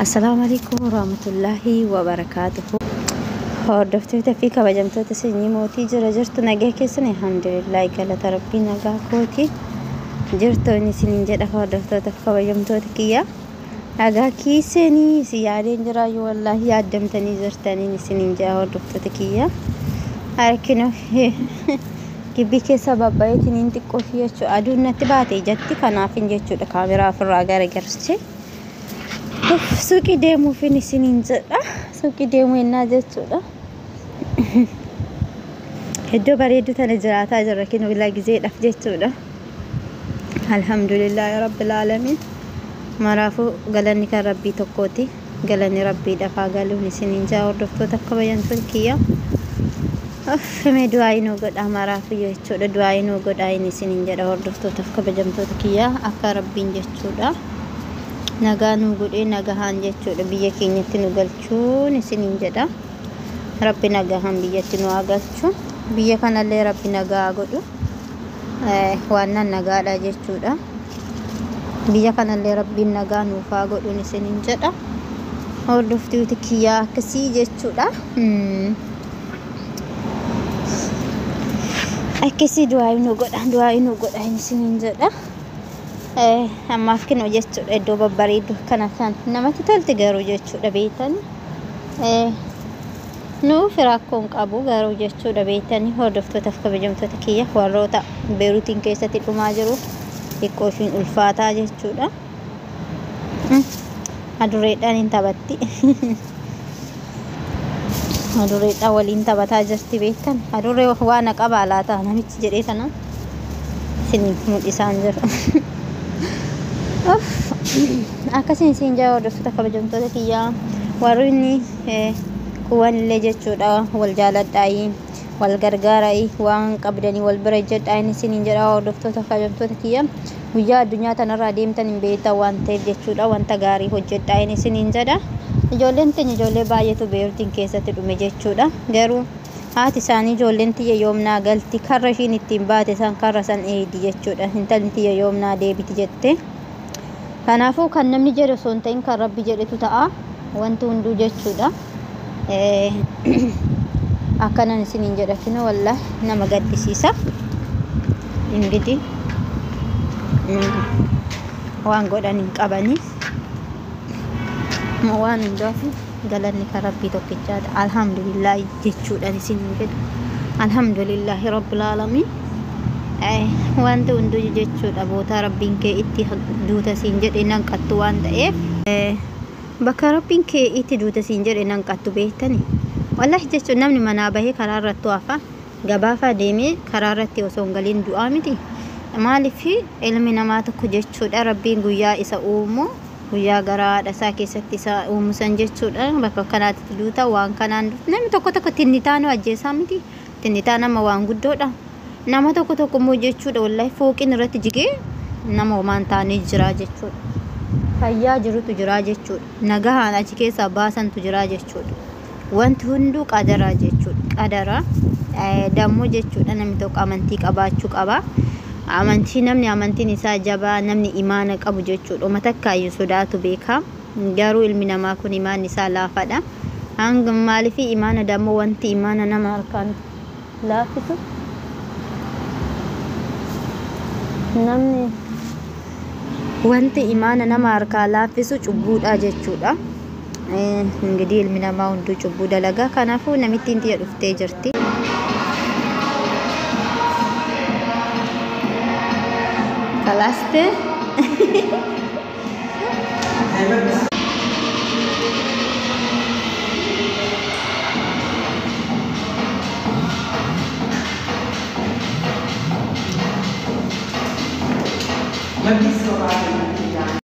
Assalaamu alaikum warahmatullaahi wabarakaatuhu. Hordoftoota fi kabajamtoota sanyii mootii jira jirtu nagaa keessan alhamdulillah galata rabbii nagaa kooti. Jirtoonni isiniin jedha hordoftoota fi kabajamtoota kiyya. Nagaa kiisanii si yaadeen jiraayyuu wallaahi yaaddamtanii jirtaniin isiniin jedha hordoftoota kiyya. Harkinu gibbii keessa babbayeetiniin xiqqoo fi jechuudha. Aduun natti baate ijatti kanaafin jechuudha kaameraa ofirraa garagalche. Suuqii deemuufin isiniin jedha. Suuqii deemuu ennaa jechuudha. Iddoo bareedduu tana jiraataa jirra kinoo gizeedhaaf jechuudha. Alhamdulillaahi rabbil aalamiin. Maraafuu galanni kan rabbii tokkooti. Galanni rabbiidhaaf haa galuun isiniin jaa hordoftoota kabajamtoota kiyya. Mee du'aa nuu godhaa maraafuu jechuudha. Du'aa nuu godhaa inni isiniin jedha hordoftoota kabajamtoota kiyya akka rabbiin jechuudha. Nagaa nuu godhee nagahaan jechuudha biyya keenyatti nu galchuun isiniin jedha. Rabbi nagahaan biyyatti nu haa galchu. Biyya kanallee rabbi nagaa haa godhu. Waan nan nagaadha jechuudha. Biyya kanallee rabbiin nagaa nuuf haa godhuun isiniin jedha. Hordoftoota kiyyaa akkasii jechuudha. Akkasii du'aa nu godha du'aa nu godha isiniin jedha. Ammaaf kinoo jechuudha iddoo babbareedduu kana kan namatti tolti garuu jechuudha beektani. Nuuf rakkoon qabu garuu jechuudha beektani hordoftootaaf kabajamtoota kiyya warroota Beeruutiin keessatti dhumaa jiru xiqqoo ishiin ulfaataa jechuudha. Adureedhaan hin taphatti. Adureedhaan waliin taphataa jirti beektan. Adurree waan qabaa laata namichi jedhee tana isiniif mul'isaan jiru. Akkasiin isin jaa hordoftoota kabajamtoota kiyyaa warroonni kuwwan illee jechuudha wal jaaladhaayii wal gargaaraayii waan qabdanii wal bira jedhaa inni isiniin jedha hordoftoota kabajamtoota kiyya guyyaa addunyaa tanarraa deemtan hin beektan waan ta'eef jechuudha wanta gaarii hojjedhaa inni isiniin jedha. Ijoolleen teenya ijoollee baay'eetu Beeruutiin keessatti dhume jechuudha. Garuu haati isaanii ijoolleen tiyya yoomnaa galti karra ishiin ittiin baate san karra san eeydi jechuudha. Intalli tiyya yoomnaa deebiti jette. Kanaafuu kan namni jedhe osoo hin ta'in kan rabbi jedhetu ta'a. Wanti hunduu jechuudha. Akkanan isiniin jedha kinoo wallahi nama gaddisiisa. Ingidi waan godhan hin qabanii. Waan hundaaf galanni kan rabbii tokkichaadha. Alhamdulillah jechuudhaan isiniin jedha. Alhamdulillahi rabbil aalamiin. Wanti hunduu jechuudha bootaa rabbiin kee itti duuta siin jedhe nan qattu waan ta'eef bakka rabbiin kee itti duuta siin jedhe nan qattu beektani. Wallahi jechuun namni manaa bahee karaa irratti hafa gabaafaa deemee karaa irratti osoo hin galiin du'aa miti. Maaliif ilmi namaa tokko jechuudha rabbiin guyyaa isa uumu guyyaa garaa haadha isaa keessatti isa uumu san jechuudha bakka kanaatti duuta waan kanaan namni tokko tokko tinnitaa nu ajjeesaa miti. Tinnitaa nama waan guddoodha. Nama tokko tokko immoo jechuudha wallahi fooqiin irratti jigee nama homaan taanee jira jechuudha. Fayyaa jirutu jira jechuudha. Nagahaan achi keessaa baasantu jira jechuudha. Wanti hunduu qadaraa jechuudha. Qadara dammoo jechuudha namni tokko amantii qabaachuu qaba. Amantii namni amantiin isaa jabaa namni imaana qabu jechuudha. Uma takkaayyuu sodaatu beeka. Garuu ilmi namaa kun imaanni isaa laafaadha. Hanga maaliif imaana dammoo wanti imaana nama harkaan laaffisu namni wanti imaana nama harkaa laaffisu cubbuudha jechuudha. Ingidihi ilmi namaa hunduu cubbuu dalagaa kanaafuu namittiin tiyya dhuftee jirti. Kalaste. ما بدي السرعة.